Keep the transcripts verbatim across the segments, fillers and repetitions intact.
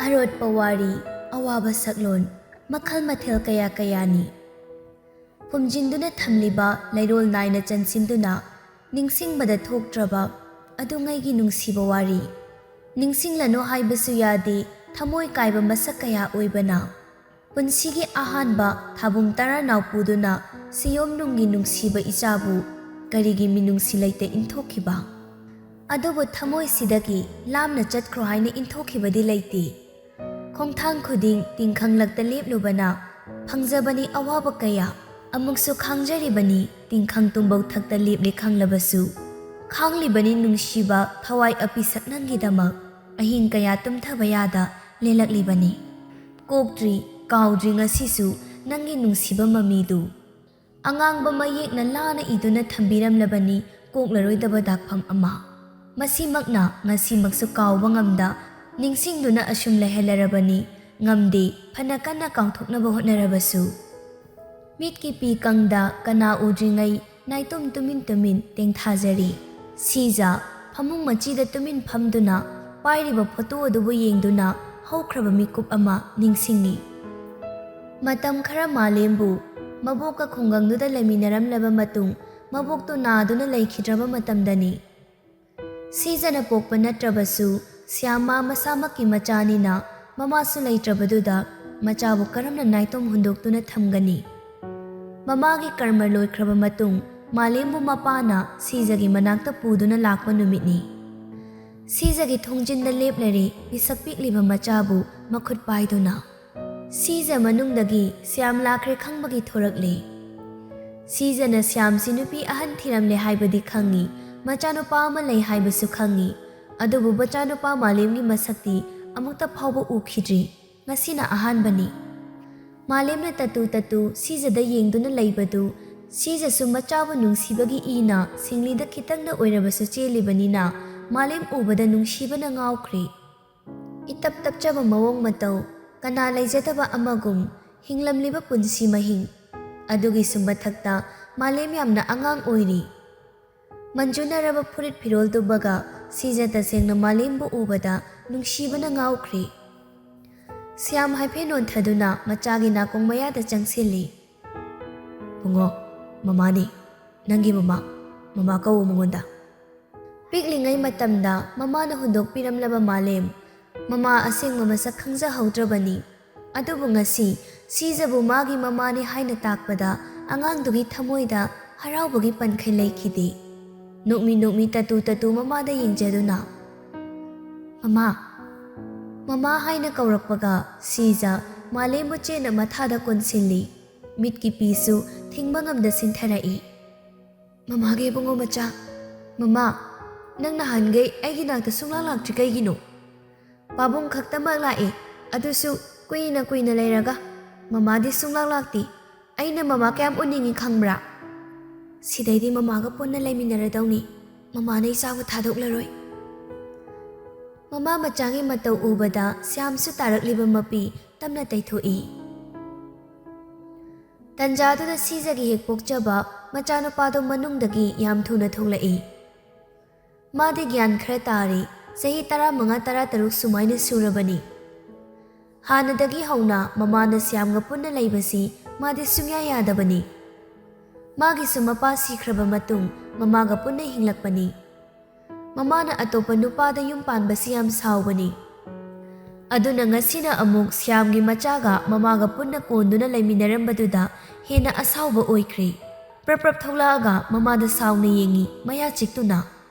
ꯑꯔꯣꯠꯄ ꯋꯥꯔꯤ, ꯑꯋꯥꯕ ꯁꯛꯂꯣꯟ, ꯃꯈꯜ ꯃꯊꯦꯜ ꯀꯌꯥ ꯀꯌꯥꯅꯤ꯫ ꯐꯨꯝꯖꯤꯟꯗꯨꯅ ꯊꯝꯂꯤꯕ ꯂꯩꯔꯣꯜ ꯅꯥꯏꯅ ꯆꯟꯁꯤꯟꯗꯨꯅ ꯅꯤꯡꯁꯤꯡꯕꯗ ꯊꯣꯛꯇ꯭ꯔꯕ ꯑꯗꯨꯉꯩꯒꯤ ꯅꯨꯡꯁꯤꯕ ꯋꯥꯔꯤ꯫ ꯅꯤꯡꯁꯤꯡꯂꯅꯨ ꯍꯥꯏꯕꯁꯨ ꯌꯥꯗꯦ, ꯊꯃꯣꯏ ꯀꯥꯏꯕ ꯃꯁꯛ ꯀꯌꯥ ꯑꯣꯏꯕꯅ꯫ ꯄꯨꯟꯁꯤꯒꯤ ꯑꯍꯥꯟꯕ ꯊꯥꯕꯨꯡ ꯇꯔꯥꯅꯥꯎ ꯄꯨꯗꯨꯅ ꯁꯤꯌꯣꯝꯅꯨꯡꯒꯤ ꯅꯨꯡꯁꯤꯕ ꯏꯆꯥꯕꯨ ꯀꯔꯤꯒꯤ ꯃꯤꯅꯨꯡꯁꯤ ꯂꯩꯇ ꯏꯟꯊꯣꯛꯈꯤꯕ? ꯑꯗꯨꯕꯨ ꯊꯃꯣꯏꯁꯤꯗꯒꯤ ꯂꯥꯞꯅ ꯆꯠꯈ꯭ꯔꯣ ꯍꯥꯏꯅ ꯏꯟꯊꯣꯛꯈꯤꯕꯗꯤ ꯂꯩꯇꯦ꯫ ꯈꯣꯡꯊꯥꯡ ꯈꯨꯗꯤꯡ ꯇꯤꯡꯈꯪꯂꯛꯇ ꯂꯦꯞꯂꯨꯕꯅ ꯐꯪꯖꯕꯅꯤ ꯑꯋꯥꯕ ꯀꯌꯥ꯫ ꯑꯃꯨꯛꯁꯨ ꯈꯥꯡꯖꯔꯤꯕꯅꯤ ꯇꯤꯡꯈꯪ ꯇꯨꯝꯕꯧ ꯊꯛꯇ ꯂꯦꯞꯂꯦ ꯈꯪꯂꯕꯁꯨ꯫ ꯈꯥꯡꯂꯤꯕꯅꯤ ꯅꯨꯡꯁꯤꯕ ꯊꯋꯥꯏ ꯑꯄꯤꯁꯛ ꯅꯪꯒꯤꯗꯃꯛ꯫ ꯑꯍꯤꯡ ꯀꯌꯥ ꯇꯨꯝꯊꯕ ꯌꯥꯗ ꯂꯦꯜꯂꯛꯂꯤꯕꯅꯤ꯫ ꯀꯣꯛꯇ꯭ꯔꯤ, ꯀꯥꯎꯗ꯭ꯔꯤ ꯉꯁꯤꯁꯨ ꯅꯪꯒꯤ ꯅꯨꯡꯁꯤꯕ ꯃꯃꯤꯗꯨ꯫ ꯑꯉꯥꯡꯕ ꯃꯌꯦꯛꯅ ꯂꯥꯅ ꯏꯗꯨꯅ ꯊꯝꯕꯤꯔꯝꯂꯕꯅꯤ ꯀꯣꯛꯂꯔꯣꯏꯗꯕ ꯗꯥꯛꯐꯝ ꯑꯃ꯫ ꯃꯁꯤꯃꯛꯅ ꯉꯁꯤꯃꯛꯁꯨ ꯀꯥꯎꯕ ꯉꯝꯗ ꯅꯤꯡꯁꯤꯡꯗꯨꯅ ꯑꯁꯨꯝ ꯂꯩꯍꯜꯂꯔꯕꯅꯤ, ꯉꯝꯗꯦ ꯐꯅ ꯀꯟꯅ ꯀꯥꯎꯊꯣꯛꯅꯕ ꯍꯣꯠꯅꯔꯕꯁꯨ꯫ ꯃꯤꯠꯀꯤ ꯄꯤ ꯀꯪꯗ ꯀꯅꯥ ꯎꯗ꯭ꯔꯤꯉꯩ ꯅꯥꯏꯇꯣꯝ ꯇꯨꯃꯤꯟ ꯇꯨꯃꯤꯟ ꯇꯦꯡꯊꯥꯖꯔꯤ꯫ ꯁꯤꯖ ꯐꯃꯨꯡ ꯃꯆꯤꯗ ꯇꯨꯃꯤꯟ ꯐꯝꯗꯨꯅ ꯄꯥꯏꯔꯤꯕ ꯐꯣꯇꯣ ꯑꯗꯨꯕꯨ ꯌꯦꯡꯗꯨꯅ ꯍꯧꯈ꯭ꯔꯕ ꯃꯤꯀꯨꯞ ꯑꯃ ꯅꯤꯡꯁꯤꯡꯉꯤ꯫ ꯃꯇꯝ ꯈꯔ ꯃꯥꯂꯦꯝꯕꯨ ꯃꯕꯣꯛꯀ ꯈꯨꯡꯒꯪꯗꯨꯗ ꯂꯩꯃꯤꯟꯅꯔꯝꯂꯕ ꯃꯇꯨꯡ ꯃꯕꯣꯛꯇꯨ ꯅꯥꯗꯨꯅ ꯂꯩꯈꯤꯗ꯭ꯔꯕ ꯃꯇꯝꯗꯅꯤ꯫ ꯁꯤꯖꯅ ꯄꯣꯛꯄ ꯅꯠꯇ꯭ꯔꯕꯁꯨ ꯁ꯭ꯌꯥꯃꯥ ꯃꯁꯥꯃꯛꯀꯤ ꯃꯆꯥꯅꯤꯅ ꯃꯃꯥꯁꯨ ꯂꯩꯇ꯭ꯔꯕꯗꯨꯗ ꯃꯆꯥꯕꯨ ꯀꯔꯝꯅ ꯅꯥꯏꯇꯣꯝ ꯍꯨꯟꯗꯣꯛꯇꯨꯅ ꯊꯝꯒꯅꯤ? ꯃꯃꯥꯒꯤ ꯀꯔꯃ ꯂꯣꯏꯈ꯭ꯔꯕ ꯃꯇꯨꯡ ꯃꯥꯂꯦꯝꯕꯨ ꯃꯄꯥꯅ ꯁꯤꯖꯒꯤ ꯃꯅꯥꯛꯇ ꯄꯨꯗꯨꯅ ꯂꯥꯛꯄ ꯅꯨꯃꯤꯠꯅꯤ꯫ ꯁꯤꯖꯒꯤ ꯊꯣꯡꯖꯤꯟꯗ ꯂꯦꯞꯂꯔꯦ ꯄꯤꯁꯛ ꯄꯤꯛꯂꯤꯕ ꯃꯆꯥꯕꯨ ꯃꯈꯨꯠ ꯄꯥꯏꯗꯨꯅ꯫ ꯁꯤꯖ ꯃꯅꯨꯡꯗꯒꯤ ꯁ꯭ꯌꯥꯝ ꯂꯥꯛꯈ꯭ꯔꯦ ꯈꯪꯕꯒꯤ ꯊꯣꯔꯛꯂꯦ꯫ ꯁꯤꯖꯅ ꯁ꯭ꯌꯥꯝꯁꯤ ꯅꯨꯄꯤ ꯑꯍꯟ ꯊꯤꯔꯝꯂꯦ ꯍꯥꯏꯕꯗꯤ ꯈꯪꯉꯤ, ꯃꯆꯥꯅꯨꯄꯥ ꯑꯃ ꯂꯩ ꯍꯥꯏꯕꯁꯨ ꯈꯪꯉꯤ, ꯑꯗꯨꯕꯨ ꯃꯆꯥꯅꯨꯄꯥ ꯃꯥꯂꯦꯝꯒꯤ ꯃꯁꯛꯇꯤ ꯑꯃꯨꯛꯇ ꯐꯥꯎꯕ ꯎꯈꯤꯗ꯭ꯔꯤ꯫ ꯉꯁꯤꯅ ꯑꯍꯥꯟꯕꯅꯤ꯫ ꯃꯥꯂꯦꯝꯅ ꯇꯠꯇꯨ ꯇꯠꯇꯨ ꯁꯤꯖꯗ ꯌꯦꯡꯗꯨꯅ ꯂꯩꯕꯗꯨ ꯁꯤꯖꯁꯨ ꯃꯆꯥꯕꯨ ꯅꯨꯡꯁꯤꯕꯒꯤ ꯏꯅ ꯁꯤꯡꯂꯤꯗ ꯈꯤꯇꯪꯗ ꯑꯣꯏꯔꯕꯁꯨ ꯆꯦꯜꯂꯤꯕꯅꯤꯅ ꯃꯥꯂꯦꯝ ꯎꯕꯗ ꯅꯨꯡꯁꯤꯕꯅ ꯉꯥꯎꯈ꯭ꯔꯦ꯫ ꯏꯇꯞ ꯇꯞꯆꯕ ꯃꯑꯣꯡ ꯃꯇꯧ, ꯀꯅꯥ ꯂꯩꯖꯗꯕ ꯑꯃꯒꯨꯝ ꯍꯤꯡꯂꯝꯂꯤꯕ ꯄꯨꯟꯁꯤ ꯃꯍꯤꯡ꯫ ꯑꯗꯨꯒꯤꯁꯨ ꯃꯊꯛꯇ ꯃꯥꯂꯦꯝ ꯌꯥꯝꯅ ꯑꯉꯥꯡ ꯑꯣꯏꯔꯤ꯫ ꯃꯟꯖꯨꯅꯔꯕ ꯐꯨꯔꯤꯠ ꯐꯤꯔꯣꯜ ꯇꯨꯕꯒ ꯁꯤꯖ ꯇꯁꯦꯡꯅ ꯃꯥꯂꯦꯝꯕꯨ ꯎꯕꯗ ꯅꯨꯡꯁꯤꯕꯅ ꯉꯥꯎꯈ꯭ꯔꯦ꯫ ꯁ꯭ꯌꯥꯝ ꯍꯥꯏꯐꯦꯠ ꯅꯣꯟꯊꯗꯨꯅ ꯃꯆꯥꯒꯤ ꯅꯥꯀꯣꯡ ꯃꯌꯥꯗ ꯆꯪꯁꯤꯜꯂꯤ꯫ "ꯕꯨꯡꯉꯣ, ꯃꯃꯥꯅꯤ, ꯅꯪꯒꯤ ꯃꯃꯥ, ꯃꯃꯥ ꯀꯧ ꯃꯉꯣꯟꯗ꯫" ꯄꯤꯛꯂꯤꯉꯩ ꯃꯇꯝꯗ ꯃꯃꯥꯅ ꯍꯨꯟꯗꯣꯛꯄꯤꯔꯝꯂꯕ ꯃꯥꯂꯦꯝ, ꯃꯃꯥ ꯑꯁꯦꯡꯕ ꯃꯁꯛ ꯈꯪꯖꯍꯧꯗ꯭ꯔꯕꯅꯤ꯫ ꯑꯗꯨꯕꯨ ꯉꯁꯤ ꯁꯤꯖꯕꯨ ꯃꯥꯒꯤ ꯃꯃꯥꯅꯤ ꯍꯥꯏꯅ ꯇꯥꯛꯄꯗ ꯑꯉꯥꯡꯗꯨꯒꯤ ꯊꯃꯣꯏꯗ ꯍꯔꯥꯎꯕꯒꯤ ꯄꯟꯈꯩ ꯂꯩꯈꯤꯗꯦ꯫ ꯅꯣꯛꯃꯤ ꯅꯣꯛꯃꯤ ꯇꯇꯨ ꯇꯇꯨ ꯃꯃꯥꯗ ꯌꯦꯡꯖꯗꯨꯅ, "ꯃꯃꯥ, ꯃꯃꯥ" ꯍꯥꯏꯅ ꯀꯧꯔꯛꯄꯒ ꯁꯤꯖ ꯃꯥꯂꯦꯝꯕꯨ ꯆꯦꯠꯅ ꯃꯊꯥꯗ ꯀꯣꯟꯁꯤꯜꯂꯤ꯫ ꯃꯤꯠꯀꯤ ꯄꯤꯁꯨ ꯊꯤꯡꯕ ꯉꯝꯗ ꯁꯤꯟꯊꯔꯛꯏ꯫ "ꯃꯃꯥꯒꯤ ꯏꯕꯨꯡꯉꯣ ꯃꯆꯥ, ꯃꯃꯥ, ꯅꯪ ꯅꯍꯥꯟꯈꯩ ꯑꯩꯒꯤ ꯅꯥꯛꯇ ꯁꯨꯡꯂꯥꯛ ꯂꯥꯛꯇ꯭ꯔꯤ ꯀꯩꯒꯤꯅꯣ? ꯄꯥꯕꯨꯡ ꯈꯛꯇꯃꯛ ꯂꯥꯛꯏ, ꯑꯗꯨꯁꯨ ꯀꯨꯏꯅ ꯀꯨꯏꯅ ꯂꯩꯔꯒ꯫ ꯃꯃꯥꯗꯤ ꯁꯨꯡꯂꯥꯛ ꯂꯥꯛꯇꯦ꯫ ꯑꯩꯅ ꯃꯃꯥ ꯀꯌꯥꯝ ꯎꯅꯤꯡꯉꯤ ꯈꯪꯕ꯭ꯔꯥ? ꯁꯤꯗꯩꯗꯤ ꯃꯃꯥꯒ ꯄꯨꯟꯅ ꯂꯩꯃꯤꯟꯅꯔꯗꯧꯅꯤ꯫ ꯃꯃꯥꯅ ꯏꯆꯥꯕꯨ ꯊꯥꯗꯣꯛꯂꯔꯣꯏ꯫" ꯃꯃꯥ ꯃꯆꯥꯒꯤ ꯃꯇꯧ ꯎꯕꯗ ꯁ꯭ꯌꯥꯝꯁꯨ ꯇꯥꯔꯛꯂꯤꯕ ꯃꯄꯤ ꯇꯞꯅ ꯇꯩꯊꯣꯛꯏ꯫ ꯇꯟꯖꯥꯗꯨꯗ ꯁꯤꯖꯒꯤ ꯍꯦꯛ ꯄꯣꯛꯆꯕ ꯃꯆꯥꯅꯨꯄꯥꯗꯣ ꯃꯅꯨꯡꯗꯒꯤ ꯌꯥꯝ ꯊꯨꯅ ꯊꯣꯛꯂꯛꯏ꯫ ꯃꯥꯗꯤ ꯒ꯭ꯌꯥꯟ ꯈꯔ ꯇꯥꯔꯤ, ꯆꯍꯤ ꯇꯔꯥꯃꯉꯥ ꯇꯔꯥꯇꯔꯨꯛ ꯁꯨꯃꯥꯏꯅ ꯁꯨꯔꯕꯅꯤ꯫ ꯍꯥꯟꯅꯗꯒꯤ ꯍꯧꯅ ꯃꯃꯥꯅ ꯁ꯭ꯌꯥꯝꯒ ꯄꯨꯟꯅ ꯂꯩꯕꯁꯤ ꯃꯥꯗꯤ ꯁꯨꯡꯌꯥ ꯌꯥꯗꯕꯅꯤ꯫ ꯃꯥꯒꯤꯁꯨ ꯃꯄꯥ ꯁꯤꯈ꯭ꯔꯕ ꯃꯇꯨꯡ ꯃꯃꯥꯒ ꯄꯨꯟꯅ ꯍꯤꯡꯂꯛꯄꯅꯤ꯫ ꯃꯃꯥꯅ ꯑꯇꯣꯞꯄ ꯅꯨꯄꯥꯗ ꯌꯨꯝ ꯄꯥꯟꯕꯁꯤ ꯌꯥꯝ ꯁꯥꯎꯕꯅꯤ꯫ ꯑꯗꯨꯅ ꯉꯁꯤꯅ ꯑꯃꯨꯛ ꯁ꯭ꯌꯥꯝꯒꯤ ꯃꯆꯥꯒ ꯃꯃꯥꯒ ꯄꯨꯟꯅ ꯀꯣꯟꯗꯨꯅ ꯂꯩꯃꯤꯟꯅꯔꯝꯕꯗꯨꯗ ꯍꯦꯟꯅ ꯑꯁꯥꯎꯕ ꯑꯣꯏꯈ꯭ꯔꯦ꯫ ꯄ꯭ꯔꯞ ꯄ꯭ꯔꯞ ꯊꯣꯛꯂꯛꯑꯒ ꯃꯃꯥꯗ ꯁꯥꯎꯅ ꯌꯦꯡꯉꯤ, ꯃꯌꯥ ꯆꯤꯛꯇꯨꯅ,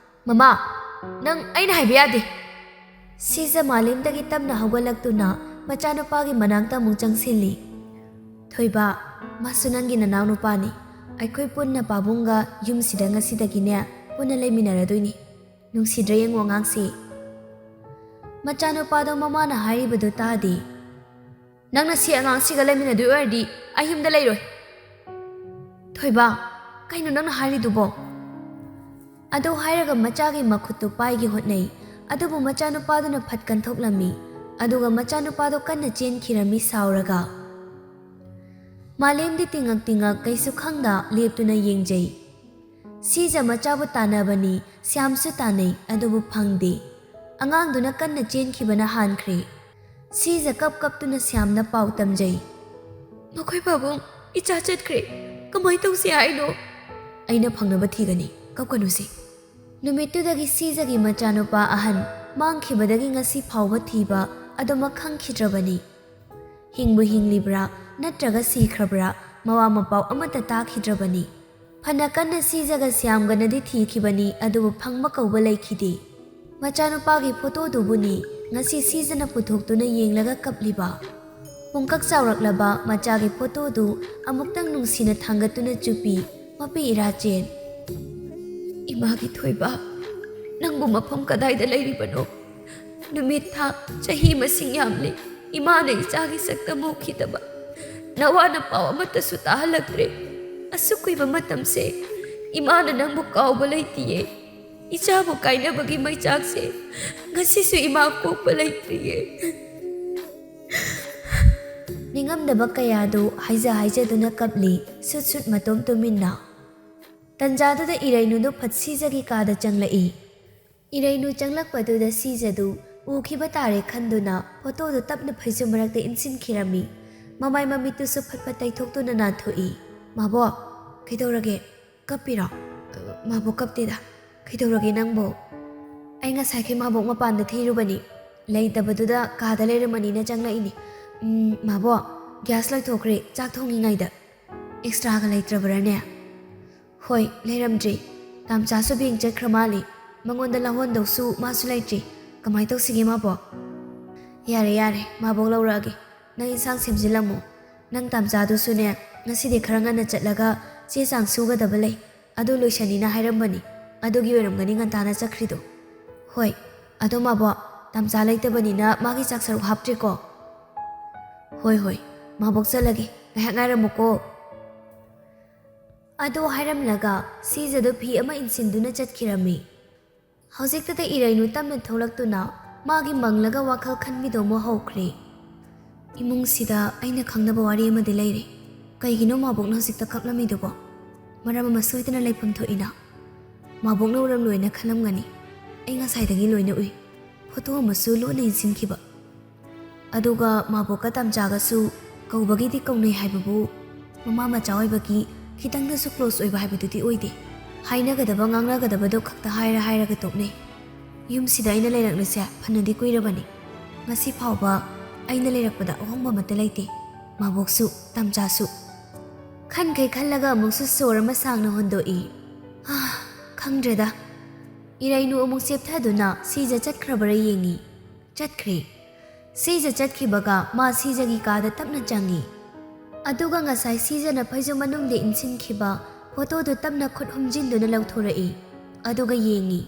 "ꯃꯃꯥ, ꯅꯪ ꯑꯩꯅ ꯍꯥꯏꯕ ꯌꯥꯗꯦ!" ꯁꯤꯖ ꯃꯥꯂꯦꯝꯗꯒꯤ ꯇꯞꯅ ꯍꯧꯒꯠꯂꯛꯇꯨꯅ ꯃꯆꯥꯅꯨꯄꯥꯒꯤ ꯃꯅꯥꯛꯇ ꯑꯃꯨꯛ ꯆꯪꯁꯤꯜꯂꯤ꯫ "ꯊꯣꯏꯕ, ꯃꯥꯁꯨ ꯅꯪꯒꯤ ꯅꯅꯥꯎꯅꯨꯄꯥꯅꯤ꯫ ꯑꯩꯈꯣꯏ ꯄꯨꯟꯅ ꯄꯥꯕꯨꯡꯒ ꯌꯨꯝꯁꯤꯗ ꯉꯁꯤꯗꯒꯤꯅꯦ ꯄꯨꯟꯅ ꯂꯩꯃꯤꯟꯅꯔꯗꯣꯏꯅꯤ꯫ ꯅꯨꯡꯁꯤꯗ꯭ꯔꯥ ꯌꯦꯡꯉꯨ ꯑꯉꯥꯡꯁꯦ꯫" ꯃꯆꯥꯅꯨꯄꯥꯗꯣ ꯃꯃꯥꯅ ꯍꯥꯏꯔꯤꯕꯗꯨ ꯇꯥꯗꯦ꯫ "ꯅꯪꯅ ꯁꯤ ꯑꯉꯥꯡꯁꯤꯒ ꯂꯩꯃꯤꯟꯅꯗꯣꯏ ꯑꯣꯏꯔꯗꯤ ꯑꯩ ꯌꯨꯝꯗ ꯂꯩꯔꯣꯏ꯫" "ꯊꯣꯏꯕ, ꯀꯩꯅꯣ ꯅꯪꯅ ꯍꯥꯏꯔꯤꯗꯨꯕꯣ?" ꯑꯗꯨ ꯍꯥꯏꯔꯒ ꯃꯆꯥꯒꯤ ꯃꯈꯨꯠꯇꯨ ꯄꯥꯏꯒꯦ ꯍꯣꯠꯅꯩ꯫ ꯑꯗꯨꯕꯨ ꯃꯆꯥꯅꯨꯄꯥꯗꯨꯅ ꯐꯠ ꯀꯟꯊꯣꯛꯂꯝꯃꯤ꯫ ꯑꯗꯨꯒ ꯃꯆꯥꯅꯨꯄꯥꯗꯣ ꯀꯟꯅ ꯆꯦꯟꯈꯤꯔꯝꯃꯤ ꯁꯥꯎꯔꯒ꯫ ꯃꯥꯂꯦꯝꯗꯤ ꯇꯤꯡꯉꯛ ꯇꯤꯡꯉꯛ ꯀꯩꯁꯨ ꯈꯪꯗ ꯂꯦꯞꯇꯨꯅ ꯌꯦꯡꯖꯩ꯫ ꯁꯤꯖ ꯃꯆꯥꯕꯨ ꯇꯥꯟꯅꯕꯅꯤ, ꯁ꯭ꯌꯥꯝꯁꯨ ꯇꯥꯟꯅꯩ, ꯑꯗꯨꯕꯨ ꯐꯪꯗꯦ꯫ ꯑꯉꯥꯡꯗꯨꯅ ꯀꯟꯅ ꯆꯦꯟꯈꯤꯕꯅ ꯍꯥꯟꯈ꯭ꯔꯦ꯫ ꯁꯤꯖ ꯀꯞ ꯀꯞꯇꯨꯅ ꯁ꯭ꯌꯥꯝꯅ ꯄꯥꯎ ꯇꯝꯖꯩ꯫ "ꯃꯈꯣꯏ ꯄꯥꯕꯨꯡ, ꯏꯆꯥ ꯆꯠꯈ꯭ꯔꯦ꯫ ꯀꯃꯥꯏ ꯇꯧꯁꯤ ꯍꯥꯏꯅꯣ?" "ꯑꯩꯅ ꯐꯪꯅꯕ ꯊꯤꯒꯅꯤ꯫ ꯀꯞꯀꯅꯨꯁꯦ꯫" ꯅꯨꯃꯤꯠꯇꯨꯗꯒꯤ ꯁꯤꯖꯒꯤ ꯃꯆꯥꯅꯨꯄꯥ ꯑꯍꯟ ꯃꯥꯡꯈꯤꯕꯗꯒꯤ ꯉꯁꯤ ꯐꯥꯎꯕ ꯊꯤꯕ ꯑꯗꯨꯃꯛ ꯈꯪꯈꯤꯗ꯭ꯔꯕꯅꯤ꯫ ꯍꯤꯡꯕꯨ ꯍꯤꯡꯂꯤꯕ꯭ꯔꯥ ꯅꯠꯇ꯭ꯔꯒ ꯁꯤꯈ꯭ꯔꯕ꯭ꯔꯥ, ꯃꯋꯥ ꯃꯄꯥꯎ ꯑꯃꯠꯇ ꯇꯥꯈꯤꯗ꯭ꯔꯕꯅꯤ꯫ ꯐꯅ ꯀꯟꯅ ꯁꯤꯖꯒ ꯁ꯭ꯌꯥꯝꯒꯅꯗꯤ ꯊꯤꯈꯤꯕꯅꯤ, ꯑꯗꯨꯕꯨ ꯐꯪꯕ ꯀꯧꯕ ꯂꯩꯈꯤꯗꯦ꯫ ꯃꯆꯥꯅꯨꯄꯥꯒꯤ ꯐꯣꯇꯣꯗꯨꯕꯨꯅꯤ ꯉꯁꯤ ꯁꯤꯖꯅ ꯄꯨꯊꯣꯛꯇꯨꯅ ꯌꯦꯡꯂꯒ ꯀꯞꯂꯤꯕ꯫ ꯄꯨꯡꯀꯛ ꯆꯥꯎꯔꯛꯂꯕ ꯃꯆꯥꯒꯤ ꯐꯣꯇꯣꯗꯨ ꯑꯃꯨꯛꯇꯪ ꯅꯨꯡꯁꯤꯅ ꯊꯥꯡꯒꯠꯇꯨꯅ ꯆꯨꯞꯄꯤ ꯃꯄꯤ ꯏꯔꯥꯆꯦꯟ꯫ "ꯏꯃꯥꯒꯤ ꯊꯣꯏꯕ, ꯅꯪꯕꯨ ꯃꯐꯝ ꯀꯗꯥꯏꯗ ꯂꯩꯔꯤꯕꯅꯣ? ꯅꯨꯃꯤꯠ ꯊꯥ ꯆꯍꯤ ꯃꯁꯤꯡ ꯌꯥꯝꯂꯦ ꯏꯃꯥꯅ ꯏꯆꯥꯒꯤ ꯁꯛꯇꯝ ꯎꯈꯤꯗꯕ꯫ ꯅꯋꯥꯅ ꯄꯥꯎ ꯑꯃꯠꯇꯁꯨ ꯇꯥꯍꯜꯂꯛꯇ꯭ꯔꯦ꯫ ꯑꯁꯨꯛ ꯀꯨꯏꯕ ꯃꯇꯝꯁꯦ ꯏꯃꯥꯅ ꯅꯪꯕꯨ ꯀꯥꯎꯕ ꯂꯩꯇꯤꯌꯦ꯫ ꯏꯆꯥꯕꯨ ꯀꯥꯏꯅꯕꯒꯤ ꯃꯩꯆꯥꯛꯁꯦ ꯉꯁꯤꯁꯨ ꯏꯃꯥ ꯀꯣꯛꯄ ꯂꯩꯇ꯭ꯔꯤꯌꯦ꯫" ꯅꯤꯡꯉꯝꯗꯕ ꯀꯌꯥꯗꯨ ꯍꯥꯏꯖ ꯍꯥꯏꯖꯗꯨꯅ ꯀꯞꯂꯤ ꯁꯨꯠ ꯁꯨꯠ ꯃꯇꯣꯝ ꯇꯨꯃꯤꯟꯅ꯫ ꯇꯟꯖꯥꯗꯨꯗ ꯏꯔꯩꯅꯨꯗꯨ ꯐꯠ ꯁꯤꯖꯒꯤ ꯀꯥꯗ ꯆꯪꯂꯛꯏ꯫ ꯏꯔꯩꯅꯨ ꯆꯪꯂꯛꯄꯗꯨꯗ ꯁꯤꯖꯗꯨ ꯎꯈꯤꯕ ꯇꯥꯔꯦ ꯈꯟꯗꯨꯅ ꯐꯣꯇꯣꯗꯨ ꯇꯞꯅ ꯐꯩꯖꯨꯝ ꯃꯔꯛꯇ ꯏꯟꯁꯤꯟꯈꯤꯔꯝꯃꯤ꯫ ꯃꯃꯥꯏ ꯃꯃꯤꯠꯇꯨꯁꯨ ꯐꯠ ꯐꯠ ꯇꯩꯊꯣꯛꯇꯨꯅ ꯅꯥꯟꯊꯣꯛꯏ꯫ "ꯃꯥꯕꯣꯛ, ꯀꯩꯗꯧꯔꯒꯦ? ꯀꯞꯄꯤꯔꯣ?" "ꯃꯥꯕꯣꯛ ꯀꯞꯇꯦꯗ꯫ ꯀꯩꯗꯧꯔꯒꯦ ꯅꯪꯕꯣ?" "ꯑꯩ ꯉꯁꯥꯏꯈꯩ ꯃꯥꯕꯣꯛ ꯃꯄꯥꯟꯗ ꯊꯤꯔꯨꯕꯅꯤ꯫ ꯂꯩꯇꯕꯗꯨꯗ ꯀꯥꯗ ꯂꯩꯔꯝꯃꯅꯤꯅ ꯆꯪꯂꯛꯏꯅꯤ꯫ ꯎꯝ, ꯃꯥꯕꯣꯛ, ꯒ꯭ꯌꯥꯁ ꯂꯣꯏꯊꯣꯛꯈ꯭ꯔꯦ ꯆꯥꯛ ꯊꯣꯡꯉꯤꯉꯩꯗ꯫ ꯑꯦꯛꯁꯇ꯭ꯔꯥꯒ ꯂꯩꯇ꯭ꯔꯕ꯭ꯔꯥꯅꯦ?" "ꯍꯣꯏ, ꯂꯩꯔꯝꯗ꯭ꯔꯤ꯫ ꯇꯥꯝꯆꯥꯁꯨ ꯕꯦꯡ ꯆꯠꯈ꯭ꯔ ꯃꯥꯜꯂꯤ꯫ ꯃꯉꯣꯟꯗ ꯂꯧꯍꯣꯟꯗꯧꯁꯨ ꯃꯥꯁꯨ ꯂꯩꯇ꯭ꯔꯤ꯫ ꯀꯃꯥꯏ ꯇꯧꯁꯤꯒꯦ ꯃꯥꯕꯣꯛ?" "ꯌꯥꯔꯦ, ꯌꯥꯔꯦ, ꯃꯥꯕꯣꯛ ꯂꯧꯔꯛꯑꯒꯦ꯫ ꯅꯪ ꯏꯟꯁꯥꯡ ꯁꯦꯝꯖꯤꯜꯂꯝꯃꯨ꯫ ꯅꯪ ꯇꯥꯝꯆꯥꯗꯨꯁꯨꯅꯦ, ꯉꯁꯤꯗꯤ ꯈꯔ ꯉꯟꯅ ꯆꯠꯂꯒ ꯆꯦ ꯆꯥꯡ ꯁꯨꯒꯗꯕ ꯂꯩ꯫ ꯑꯗꯨ ꯂꯣꯏꯁꯟꯅꯤꯅ ꯍꯥꯏꯔꯝꯕꯅꯤ꯫ ꯑꯗꯨꯒꯤ ꯑꯣꯏꯔꯝꯒꯅꯤ ꯉꯟꯇꯥꯅ ꯆꯠꯈ꯭ꯔꯤꯗꯣ꯫ ꯍꯣꯏ, ꯑꯗꯣ ꯃꯥꯕꯣꯛ, ꯇꯥꯝꯆꯥ ꯂꯩꯇꯕꯅꯤꯅ ꯃꯥꯒꯤ ꯆꯥꯛ ꯁꯔꯨꯛ ꯍꯥꯞꯇ꯭ꯔꯤꯀꯣ?" "ꯍꯣꯏ, ꯍꯣꯏ, ꯃꯥꯕꯣꯛ ꯆꯠꯂꯒꯦ꯫ ꯉꯥꯏꯍꯥꯛ ꯉꯥꯏꯔꯝꯃꯨꯀꯣ꯫" ꯑꯗꯨ ꯍꯥꯏꯔꯝꯂꯒ ꯁꯤꯖꯗꯨ ꯐꯤ ꯑꯃ ꯏꯟꯁꯤꯟꯗꯨꯅ ꯆꯠꯈꯤꯔꯝꯃꯤ꯫ ꯍꯧꯖꯤꯛꯇꯗ ꯏꯔꯩꯅꯨ ꯇꯞꯅ ꯊꯣꯛꯂꯛꯇꯨꯅ ꯃꯥꯒꯤ ꯃꯪꯂꯒ ꯋꯥꯈꯜ ꯈꯟꯕꯤꯗꯣ ꯑꯃꯨꯛ ꯍꯧꯈ꯭ꯔꯦ꯫ "ꯏꯃꯨꯡꯁꯤꯗ ꯑꯩꯅ ꯈꯪꯗꯕ ꯋꯥꯔꯤ ꯑꯃꯗꯤ ꯂꯩꯔꯦ꯫ ꯀꯩꯒꯤꯅꯣ ꯃꯥꯕꯣꯛꯅ ꯍꯧꯖꯤꯛꯇ ꯀꯞꯂꯝꯃꯤꯗꯨꯕꯣ? ꯃꯔꯝ ꯑꯃ ꯁꯣꯏꯗꯅ ꯂꯩꯐꯝ ꯊꯣꯛꯏꯅ꯫ ꯃꯥꯕꯣꯛꯅ ꯎꯔꯝꯂꯣꯏꯅ ꯈꯜꯂꯝꯒꯅꯤ꯫ ꯑꯩ ꯉꯁꯥꯏꯗꯒꯤ ꯂꯣꯏꯅ ꯎꯏ꯫ ꯐꯣꯇꯣ ꯑꯃꯁꯨ ꯂꯣꯟꯅ ꯏꯟꯁꯤꯟꯈꯤꯕ꯫" ꯑꯗꯨꯒ ꯃꯥꯕꯣꯛꯀ ꯇꯝꯆꯥꯒꯁꯨ ꯀꯧꯕꯒꯤꯗꯤ ꯀꯧꯅꯩ ꯍꯥꯏꯕꯕꯨ, ꯃꯃꯥ ꯃꯆꯥ ꯑꯣꯏꯕꯒꯤ ꯈꯤꯇꯪꯗꯁꯨ ꯀ꯭ꯂꯣꯁ ꯑꯣꯏꯕ ꯍꯥꯏꯕꯗꯨꯗꯤ ꯑꯣꯏꯗꯦ꯫ ꯍꯥꯏꯅꯒꯗꯕ ꯉꯥꯡꯅꯒꯗꯕꯗꯣ ꯈꯛꯇ ꯍꯥꯏꯔ ꯍꯥꯏꯔꯒ ꯇꯣꯛꯅꯩ꯫ ꯌꯨꯝꯁꯤꯗ ꯑꯩꯅ ꯂꯩꯔꯛꯂꯤꯁꯦ ꯐꯅꯗꯤ ꯀꯨꯏꯔꯕꯅꯤ꯫ ꯉꯁꯤ ꯐꯥꯎꯕ ꯑꯩꯅ ꯂꯩꯔꯛꯄꯗ ꯑꯍꯣꯡꯕ ꯑꯃꯠꯇ ꯂꯩꯇꯦ, ꯃꯥꯕꯣꯛꯁꯨ ꯇꯝꯆꯥꯁꯨ꯫ ꯈꯟꯈꯩ ꯈꯜꯂꯒ ꯑꯃꯨꯛꯁꯨ ꯁꯣꯔ ꯑꯃ ꯁꯥꯡꯅ ꯍꯣꯟꯗꯣꯛꯏ꯫ "ꯍꯥ, ꯈꯪꯗ꯭ꯔꯦꯗ꯫" ꯏꯔꯩꯅꯨ ꯑꯃꯨꯛ ꯆꯦꯞꯊꯗꯨꯅ ꯁꯤꯖ ꯆꯠꯈ꯭ꯔꯕꯔꯥ ꯌꯦꯡꯉꯤ꯫ ꯆꯠꯈ꯭ꯔꯦ꯫ ꯁꯤꯖ ꯆꯠꯈꯤꯕꯒ ꯃꯥ ꯁꯤꯖꯒꯤ ꯀꯥꯗ ꯇꯞꯅ ꯆꯪꯉꯤ꯫ ꯑꯗꯨꯒ ꯉꯁꯥꯏ ꯁꯤꯖꯅ ꯐꯩꯖꯨꯝ ꯃꯅꯨꯡꯗ ꯏꯟꯁꯤꯟꯈꯤꯕ ꯐꯣꯇꯣꯗꯨ ꯇꯞꯅ ꯈꯨꯠ ꯍꯨꯝꯖꯤꯟꯗꯨꯅ ꯂꯧꯊꯣꯔꯛꯏ꯫ ꯑꯗꯨꯒ ꯌꯦꯡꯉꯤ꯫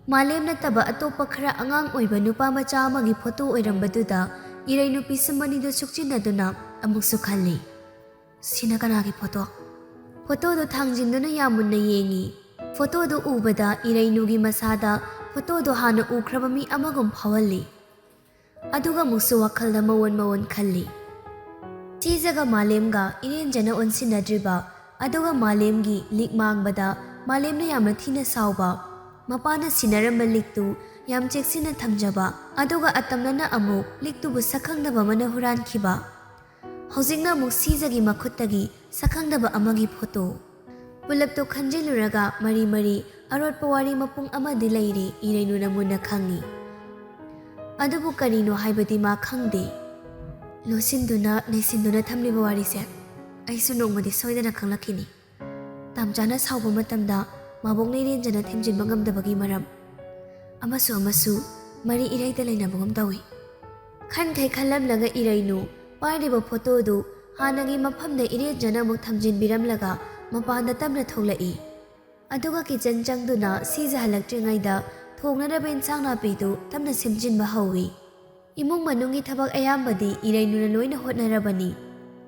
ꯃꯥꯂꯦꯝ ꯅꯠꯇꯕ ꯑꯇꯣꯞꯄ ꯈꯔ ꯑꯉꯥꯡ ꯑꯣꯏꯕ ꯅꯨꯄꯥ ꯃꯆꯥ ꯑꯃꯒꯤ ꯐꯣꯇꯣ ꯑꯣꯏꯔꯝꯕꯗꯨꯗ ꯏꯔꯩꯅꯨ ꯄꯤꯁꯨꯝ ꯑꯅꯤꯗꯨ ꯁꯨꯛꯆꯤꯟꯅꯗꯨꯅ ꯑꯃꯨꯛꯁꯨ ꯈꯜꯂꯤ, "ꯁꯤꯅ ꯀꯅꯥꯒꯤ ꯐꯣꯇꯣ?" ꯐꯣꯇꯣꯗꯨ ꯊꯥꯡꯖꯤꯟꯗꯨꯅ ꯌꯥꯝ ꯃꯨꯟꯅ ꯌꯦꯡꯉꯤ꯫ ꯐꯣꯇꯣꯗꯨ ꯎꯕꯗ ꯏꯔꯩꯅꯨꯒꯤ ꯃꯁꯥꯗ ꯐꯣꯇꯣꯗꯨ ꯍꯥꯟꯅ ꯎꯈ꯭ꯔꯕ ꯃꯤ ꯑꯃꯒꯨꯝ ꯐꯥꯎꯍꯜꯂꯤ꯫ ꯑꯗꯨꯒ ꯑꯃꯨꯛꯁꯨ ꯋꯥꯈꯜꯗ ꯃꯑꯣꯟ ꯃꯑꯣꯟ ꯈꯜꯂꯤ꯫ ꯁꯤꯖꯒ ꯃꯥꯂꯦꯝꯒ ꯏꯔꯦꯟꯖꯅ ꯑꯣꯟꯁꯤꯟꯅꯗ꯭ꯔꯤꯕ, ꯑꯗꯨꯒ ꯃꯥꯂꯦꯝꯒꯤ ꯂꯤꯛ ꯃꯥꯡꯕꯗ ꯃꯥꯂꯦꯝꯅ ꯌꯥꯝꯅ ꯊꯤꯅ ꯁꯥꯎꯕ, ꯃꯄꯥꯅ ꯁꯤꯟꯅꯔꯝꯕ ꯂꯤꯛꯇꯨ ꯌꯥꯝ ꯆꯦꯛꯁꯤꯟꯅ ꯊꯝꯖꯕ, ꯑꯗꯨꯒ ꯑꯇꯝꯅꯅ ꯑꯃꯨꯛ ꯂꯤꯛꯇꯨꯕꯨ ꯁꯛꯈꯪꯗꯕ ꯑꯃꯅ ꯍꯨꯔꯥꯟꯈꯤꯕ꯫ ꯍꯧꯖꯤꯛꯅ ꯑꯃꯨꯛ ꯁꯤꯖꯒꯤ ꯃꯈꯨꯠꯇꯒꯤ ꯁꯛꯈꯪꯗꯕ ꯑꯃꯒꯤ ꯐꯣꯇꯣ꯫ ꯄꯨꯂꯞꯇꯨ ꯈꯟꯖꯤꯜꯂꯨꯔꯒ ꯃꯔꯤ ꯃꯔꯤ ꯑꯔꯣꯠꯄ ꯋꯥꯔꯤ ꯃꯄꯨꯡ ꯑꯃꯗꯤ ꯂꯩꯔꯦ, ꯏꯔꯩꯅꯨꯅ ꯃꯨꯟꯅ ꯈꯪꯏ꯫ ꯑꯗꯨꯕꯨ ꯀꯔꯤꯅꯣ ꯍꯥꯏꯕꯗꯤ ꯃꯥ ꯈꯪꯗꯦ꯫ ꯂꯣꯠꯁꯤꯟꯗꯨꯅ, ꯅꯩꯁꯤꯟꯗꯨꯅ ꯊꯝꯂꯤꯕ ꯋꯥꯔꯤꯁꯦ ꯑꯩꯁꯨ ꯅꯣꯡꯃꯗꯤ ꯁꯣꯏꯗꯅ ꯈꯪꯂꯛꯈꯤꯅꯤ꯫ ꯇꯥꯝꯆꯥꯅ ꯁꯥꯎꯕ ꯃꯇꯝꯗ ꯃꯥꯕꯣꯛꯅ ꯏꯔꯦꯟꯖꯅ ꯊꯦꯝꯖꯤꯟꯕ ꯉꯝꯗꯕꯒꯤ ꯃꯔꯝ꯫ ꯑꯃꯁꯨ ꯑꯃꯁꯨ ꯃꯔꯤ ꯏꯔꯩꯗ ꯂꯩꯅꯕꯒꯨꯝ ꯇꯧꯏ꯫ ꯈꯟꯈꯩ ꯈꯜꯂꯝꯂꯒ ꯏꯔꯩꯅꯨ ꯄꯥꯏꯔꯤꯕ ꯐꯣꯇꯣꯗꯨ ꯍꯥꯟꯅꯒꯤ ꯃꯐꯝꯗ ꯏꯔꯦꯟꯖꯅ ꯑꯃꯨꯛ ꯊꯝꯖꯤꯟꯕꯤꯔꯝꯂꯒ ꯃꯄꯥꯟꯗ ꯇꯞꯅ ꯊꯣꯛꯂꯛꯏ꯫ ꯑꯗꯨꯒ ꯀꯤꯆꯟ ꯆꯪꯗꯨꯅ ꯁꯤꯖ ꯍꯜꯂꯛꯇ꯭ꯔꯤꯉꯩꯗ ꯊꯣꯡꯅꯅꯕ ꯏꯟꯁꯥꯡ ꯅꯥꯄꯤꯗꯨ ꯇꯞꯅ ꯁꯦꯝꯖꯤꯟꯕ ꯍꯧꯏ꯫ ꯏꯃꯨꯡ ꯃꯅꯨꯡꯒꯤ ꯊꯕꯛ ꯑꯌꯥꯝꯕꯗꯤ ꯏꯔꯩꯅꯨꯅ ꯂꯣꯏꯅ ꯍꯣꯠꯅꯔꯕꯅꯤ꯫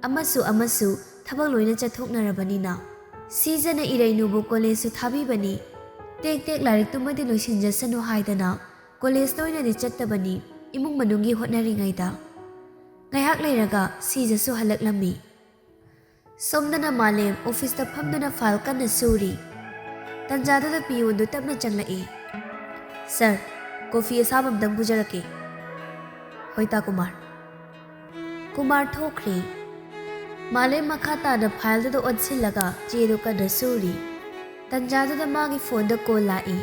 ꯑꯃꯁꯨ ꯑꯃꯁꯨ ꯊꯕꯛ ꯂꯣꯏꯅ ꯆꯠꯊꯣꯛꯅꯔꯕꯅꯤꯅ꯫ ꯁꯤꯖꯅ ꯏꯔꯩꯅꯨꯕꯨ ꯀꯣꯂꯦꯖꯁꯨ ꯊꯥꯕꯤꯕꯅꯤ꯫ ꯇꯦꯛ ꯇꯦꯛ ꯂꯥꯏꯔꯤꯛꯇꯨꯃꯗꯤ ꯂꯣꯏꯁꯤꯟꯖꯁꯅꯨ ꯍꯥꯏꯗꯅ ꯀꯣꯂꯦꯖꯇ ꯑꯣꯏꯅꯗꯤ ꯆꯠꯇꯕꯅꯤ, ꯏꯃꯨꯡ ꯃꯅꯨꯡꯒꯤ ꯍꯣꯠꯅꯔꯤꯉꯩꯗ꯫ ꯉꯥꯏꯍꯥꯛ ꯂꯩꯔꯒ ꯁꯤꯖꯁꯨ ꯍꯜꯂꯛꯂꯝꯃꯤ꯫ ꯁꯣꯝꯗꯅ ꯃꯥꯂꯦꯝ ꯑꯣꯐꯤꯁꯇ ꯐꯝꯗꯨꯅ ꯐꯥꯏꯜ ꯀꯟꯅ ꯁꯨꯔꯤ꯫ ꯇꯟꯖꯥꯗꯨꯗ ꯄꯤꯌꯣꯟꯗꯨ ꯇꯞꯅ ꯆꯪꯂꯛꯏ꯫ "ꯁꯥꯔ, ꯀꯣꯐꯤ ꯑꯁꯥꯕ ꯑꯝꯇꯪ ꯄꯨꯖꯔꯛꯀꯦ꯫" "ꯍꯣꯏ, ꯇꯥ ꯀꯨꯃꯥꯔ꯫ ꯀꯨꯃꯥꯔ ꯊꯣꯛꯈ꯭ꯔꯦ꯫ ꯃꯥꯂꯦꯝ ꯃꯈꯥ ꯇꯥꯅ ꯐꯥꯏꯜꯗꯨꯗ ꯑꯣꯟꯁꯤꯜꯂꯒ ꯆꯦꯗꯨ ꯀꯟꯅ ꯁꯨꯔꯤ꯫ ꯇꯟꯖꯥꯗꯨꯗ ꯃꯥꯒꯤ ꯐꯣꯟꯗ ꯀꯣꯜ ꯂꯥꯛꯏ꯫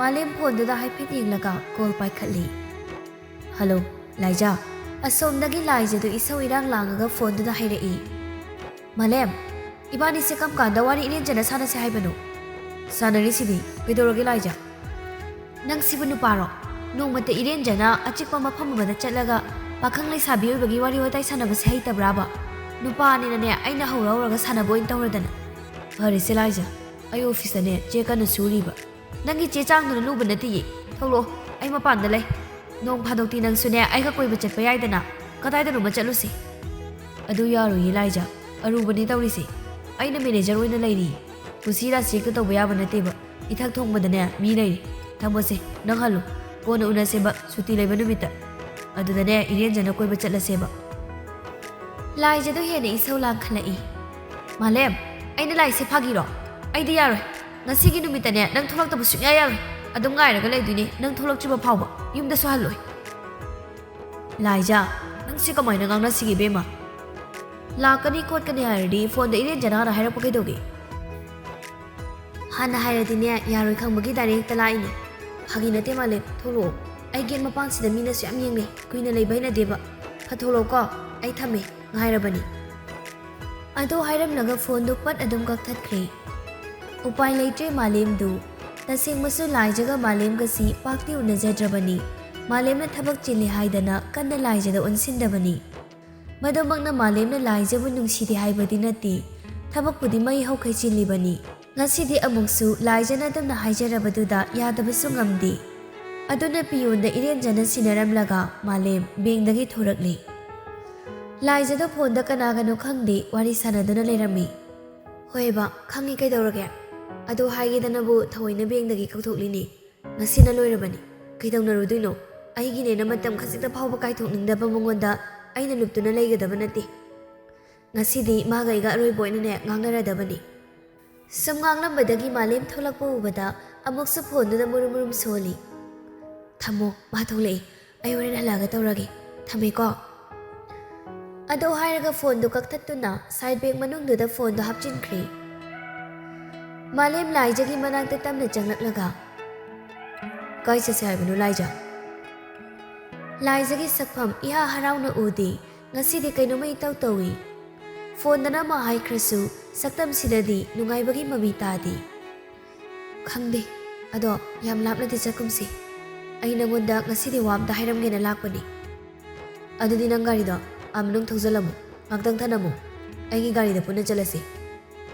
ꯃꯥꯂꯦꯝ ꯐꯣꯟꯗꯨꯗ ꯍꯥꯏꯐꯦꯠ ꯌꯦꯡꯂꯒ ꯀꯣꯜ ꯄꯥꯏꯈꯠꯂꯤ꯫ "ꯍꯜꯂꯣ, ꯂꯥꯏꯖꯥ?" ꯑꯁꯣꯝꯗꯒꯤ ꯂꯥꯏꯖꯥꯗꯨ ꯏꯁꯧ ꯏꯔꯥꯡ ꯂꯥꯡꯉꯒ ꯐꯣꯟꯗꯨꯗ ꯍꯥꯏꯔꯛꯏ꯫ "ꯃꯥꯂꯦꯝ, ꯏꯕꯥꯅꯤꯁꯦ ꯀꯔꯝ ꯀꯥꯟꯗ ꯋꯥꯔꯤ ꯏꯔꯦꯟꯖꯅ ꯁꯥꯟꯅꯁꯦ ꯍꯥꯏꯕꯅꯣ?" "ꯁꯥꯟꯅꯔꯤꯁꯤꯗꯤ꯫ ꯀꯩꯗꯧꯔꯒꯦ ꯂꯥꯏꯖꯥ?" "ꯅꯪ ꯁꯤꯕꯨ ꯅꯨꯄꯥꯔꯣ? ꯅꯣꯡꯃꯇ ꯏꯔꯦꯟꯖꯅ ꯑꯆꯤꯛꯄ ꯃꯐꯝ ꯑꯃꯗ ꯆꯠꯂꯒ ꯄꯥꯈꯪ ꯂꯩꯁꯥꯕꯤ ꯑꯣꯏꯕꯒꯤ ꯋꯥꯔꯤ ꯋꯥꯇꯥꯏ ꯁꯥꯟꯅꯕꯁꯦ ꯍꯩꯇꯕ꯭ꯔꯥꯕ? ꯅꯨꯄꯥꯅꯤꯅꯅꯦ ꯑꯩꯅ ꯍꯧꯔ ꯍꯧꯔꯒ ꯁꯥꯟꯅꯕ ꯑꯣꯏꯅ ꯇꯧꯔꯗꯅ?" "ꯐꯔꯦꯁꯦ ꯂꯥꯏꯖꯥ, ꯑꯩ ꯑꯣꯐꯤꯁꯇꯅꯦ ꯆꯦ ꯀꯟꯅ ꯁꯨꯔꯤꯕ꯫ ꯅꯪꯒꯤ ꯆꯦ ꯆꯥꯡꯗꯨꯅ ꯂꯨꯕ ꯅꯠꯇꯤꯌꯦ꯫ ꯊꯣꯛꯂꯛꯑꯣ, ꯑꯩ ꯃꯄꯥꯟꯗ ꯂꯩ꯫ ꯅꯣꯡ ꯐꯥꯗꯣꯛꯇꯤ ꯅꯪꯁꯨꯅꯦ ꯑꯩꯒ ꯀꯣꯏꯕ ꯆꯠꯄ ꯌꯥꯏꯗꯅ꯫ ꯀꯗꯥꯏꯗꯅꯣꯃ ꯆꯠꯂꯨꯁꯦ?" "ꯑꯗꯨ ꯌꯥꯔꯣꯏꯌꯦ ꯂꯥꯏꯖꯥ, ꯑꯔꯨꯕꯅꯤ ꯇꯧꯔꯤꯁꯦ꯫ ꯑꯩꯅ ꯃꯦꯅꯦꯖꯔ ꯑꯣꯏꯅ ꯂꯩꯔꯤ꯫ ꯀꯨꯁꯤ ꯔꯥꯁꯤ ꯍꯦꯛꯇ ꯇꯧꯕ ꯌꯥꯕ ꯅꯠꯇꯦꯕ꯫ ꯏꯊꯛ ꯊꯣꯡꯕꯗꯅꯦ ꯃꯤ ꯂꯩꯔꯤ꯫ ꯊꯝꯃꯣꯁꯦ, ꯅꯪ ꯍꯜꯂꯨ꯫ ꯀꯣꯟꯅ ꯎꯅꯁꯦꯕ, ꯁꯨꯇꯤ ꯂꯩꯕ ꯅꯨꯃꯤꯠꯇ꯫ ꯑꯗꯨꯗꯅꯦ ꯏꯔꯦꯟꯖꯅ ꯀꯣꯏꯕ ꯆꯠꯂꯁꯦꯕ꯫" ꯂꯥꯏꯖꯗꯣ ꯍꯦꯟꯅ ꯏꯁꯧ ꯂꯥꯡꯈꯠꯂꯛꯏ꯫ "ꯃꯥꯂꯦꯝ, ꯑꯩꯅ ꯂꯥꯛꯏꯁꯦ ꯐꯥꯒꯤꯔꯣ? ꯑꯩꯗꯤ ꯌꯥꯔꯣꯏ꯫ ꯉꯁꯤꯒꯤ ꯅꯨꯃꯤꯠꯇꯅꯦ ꯅꯪ ꯊꯣꯛꯂꯛꯇꯕ ꯁꯨꯡꯌꯥ ꯌꯥꯔꯣꯏ꯫ ꯑꯗꯨꯝ ꯉꯥꯏꯔꯒ ꯂꯩꯗꯣꯏꯅꯦ ꯅꯪ ꯊꯣꯛꯂꯛꯇ꯭ꯔꯤꯕ ꯐꯥꯎꯕ꯫ ꯌꯨꯝꯗꯁꯨ ꯍꯜꯂꯣꯏ꯫" "ꯂꯥꯏꯖꯥ, ꯅꯪꯁꯦ ꯀꯃꯥꯏꯅ ꯉꯥꯡꯅꯁꯤꯒꯦ ꯏꯕꯦꯝꯃ? ꯂꯥꯛꯀꯅꯤ ꯈꯣꯠꯀꯅꯤ ꯍꯥꯏꯔꯗꯤ ꯐꯣꯟꯗ ꯏꯔꯦꯟꯖꯅ ꯍꯥꯟꯅ ꯍꯥꯏꯔꯛꯄ ꯀꯩꯗꯧꯒꯦ?" "ꯍꯥꯟꯅ ꯍꯥꯏꯔꯗꯤꯅꯦ ꯌꯥꯔꯣꯏ ꯈꯪꯕꯒꯤ ꯗꯥꯏꯔꯦꯛ ꯍꯦꯛꯇ ꯂꯥꯛꯏꯅꯦ꯫ ꯐꯥꯒꯤ ꯅꯠꯇꯦ ꯃꯥꯂꯦꯝ, ꯊꯣꯛꯂꯛꯑꯣ꯫ ꯑꯩ ꯒꯦꯠ ꯃꯄꯥꯟꯁꯤꯗ ꯃꯤꯅꯁꯨ ꯌꯥꯝ ꯌꯦꯡꯅꯩ, ꯀꯨꯏꯅ ꯂꯩꯕ ꯍꯩꯅꯗꯦꯕ꯫ ꯐꯠ ꯊꯣꯛꯂꯛꯑꯣꯀꯣ, ꯑꯩ ꯊꯝꯃꯦ, ꯉꯥꯏꯔꯕꯅꯤ꯫" ꯑꯗꯨ ꯍꯥꯏꯔꯝꯂꯒ ꯐꯣꯟꯗꯨ ꯄꯠ ꯑꯗꯨꯝ ꯀꯛꯊꯠꯈ꯭ꯔꯦ꯫ ꯎꯄꯥꯏ ꯂꯩꯇ꯭ꯔꯦ ꯃꯥꯂꯦꯝꯗꯨ꯫ ꯇꯁꯦꯡꯕꯁꯨ ꯂꯥꯏꯖꯒ ꯃꯥꯂꯦꯝꯒꯁꯤ ꯄꯥꯛꯇꯤ ꯎꯅꯖꯗ꯭ꯔꯕꯅꯤ꯫ ꯃꯥꯂꯦꯝꯅ ꯊꯕꯛ ꯆꯤꯜꯂꯤ ꯍꯥꯏꯗꯅ ꯀꯟꯅ ꯂꯥꯏꯖꯗ ꯑꯣꯟꯁꯤꯟꯗꯕꯅꯤ꯫ ꯃꯗꯨꯃꯛꯅ ꯃꯥꯂꯦꯝꯅ ꯂꯥꯏꯖꯕꯨ ꯅꯨꯡꯁꯤꯗꯦ ꯍꯥꯏꯕꯗꯤ ꯅꯠꯇꯦ꯫ ꯊꯕꯛꯄꯨꯗꯤ ꯃꯩ ꯍꯧꯈꯩ ꯆꯤꯜꯂꯤꯕꯅꯤ꯫ ꯉꯁꯤꯗꯤ ꯑꯃꯨꯛꯁꯨ ꯂꯥꯏꯖꯅ ꯑꯗꯨꯝꯅ ꯍꯥꯏꯖꯔꯕꯗꯨꯗ ꯌꯥꯗꯕꯁꯨ ꯉꯝꯗꯦ꯫ ꯑꯗꯨꯅ ꯄꯤꯌꯣꯟꯗ ꯏꯔꯦꯟꯖꯅ ꯁꯤꯟꯅꯔꯝꯂꯒ ꯃꯥꯂꯦꯝ ꯕꯦꯡꯗꯒꯤ ꯊꯣꯔꯛꯂꯦ꯫ ꯂꯥꯏꯖꯗꯣ ꯐꯣꯟꯗ ꯀꯅꯥꯒꯅꯣ ꯈꯪꯗꯦ ꯋꯥꯔꯤ ꯁꯥꯟꯅꯗꯨꯅ ꯂꯩꯔꯝꯃꯤ꯫ "ꯍꯣꯏꯕ, ꯈꯪꯉꯤ, ꯀꯩꯗꯧꯔꯒꯦ? ꯑꯗꯨ ꯍꯥꯏꯒꯦꯗꯅꯕꯨ ꯊꯑꯣꯏꯅ ꯕꯦꯡꯗꯒꯤ ꯀꯧꯊꯣꯛꯂꯤꯅꯤ꯫ ꯉꯁꯤꯅ ꯂꯣꯏꯔꯕꯅꯤ꯫ ꯀꯩꯗꯧꯅꯔꯨꯗꯣꯏꯅꯣ? ꯑꯩꯒꯤꯅꯦꯅ ꯃꯇꯝ ꯈꯖꯤꯛꯇ ꯐꯥꯎꯕ ꯀꯥꯏꯊꯣꯛꯅꯤꯡꯗꯕ ꯃꯉꯣꯟꯗ ꯑꯩꯅ ꯂꯨꯞꯇꯨꯅ ꯂꯩꯒꯗꯕ ꯅꯠꯇꯦ꯫ ꯉꯁꯤꯗꯤ ꯃꯥꯒ ꯑꯩꯒ ꯑꯔꯣꯏꯕ ꯑꯣꯏꯅꯅꯦ ꯉꯥꯡꯅꯔꯗꯕꯅꯤ꯫" ꯁꯨꯝ ꯉꯥꯡꯂꯝꯕꯗꯒꯤ ꯃꯥꯂꯦꯝ ꯊꯣꯛꯂꯛꯄ ꯎꯕꯗ ꯑꯃꯨꯛꯁꯨ ꯐꯣꯟꯗꯨꯗ ꯃꯨꯔꯨꯝ ꯃꯨꯔꯨꯝ ꯁꯣꯜꯂꯤ꯫ "ꯊꯝꯃꯣ, ꯃꯥ ꯊꯣꯛꯂꯛꯑꯦ꯫ ꯑꯩ ꯍꯣꯔꯦꯟ ꯍꯜꯂꯛꯑꯒ ꯇꯧꯔꯒꯦ꯫ ꯊꯝꯃꯦꯀꯣ꯫" ꯑꯗꯨ ꯍꯥꯏꯔꯒ ꯐꯣꯟꯗꯨ ꯀꯛꯊꯠꯇꯨꯅ ꯁꯥꯏꯠ ꯕꯦꯒ ꯃꯅꯨꯡꯗꯨꯗ ꯐꯣꯟꯗꯨ ꯍꯥꯞꯆꯤꯟꯈ꯭ꯔꯦ꯫ ꯃꯥꯂꯦꯝ ꯂꯥꯏꯖꯒꯤ ꯃꯅꯥꯛꯇ ꯇꯞꯅ ꯆꯪꯂꯛꯂꯒ, "ꯀꯥꯏ ꯆꯠꯁꯦ ꯍꯥꯏꯕꯅꯣ ꯂꯥꯏꯖ?" ꯂꯥꯏꯖꯒꯤ ꯁꯛꯐꯝ ꯏꯍꯥ ꯍꯔꯥꯎꯅ ꯎꯗꯦ꯫ ꯉꯁꯤꯗꯤ ꯀꯩꯅꯣꯝꯃ ꯏꯇꯧ ꯇꯧꯏ꯫ ꯐꯣꯟꯗꯅ ꯑꯃ ꯍꯥꯏꯈ꯭ꯔꯁꯨ ꯁꯛꯇꯝꯁꯤꯗꯗꯤ ꯅꯨꯡꯉꯥꯏꯕꯒꯤ ꯃꯃꯤ ꯇꯥꯗꯦ꯫ "ꯈꯪꯗꯦ, ꯑꯗꯣ ꯌꯥꯝ ꯂꯥꯞꯅꯗꯤ ꯆꯠꯀꯨꯝꯁꯤ꯫ ꯑꯩ ꯅꯪꯉꯣꯟꯗ ꯉꯁꯤꯗꯤ ꯋꯥ ꯑꯝꯇ ꯍꯥꯏꯔꯝꯒꯦꯅ ꯂꯥꯛꯄꯅꯤ꯫ ꯑꯗꯨꯗꯤ ꯅꯪ ꯒꯥꯔꯤꯗꯣ ꯑꯥ ꯃꯅꯨꯡ ꯊꯧꯖꯜꯂꯝꯃꯨ, ꯉꯥꯛꯇꯪ ꯊꯅꯝꯃꯨ꯫ ꯑꯩꯒꯤ ꯒꯥꯔꯤꯗ ꯄꯨꯟꯅ ꯆꯠꯂꯁꯤ꯫"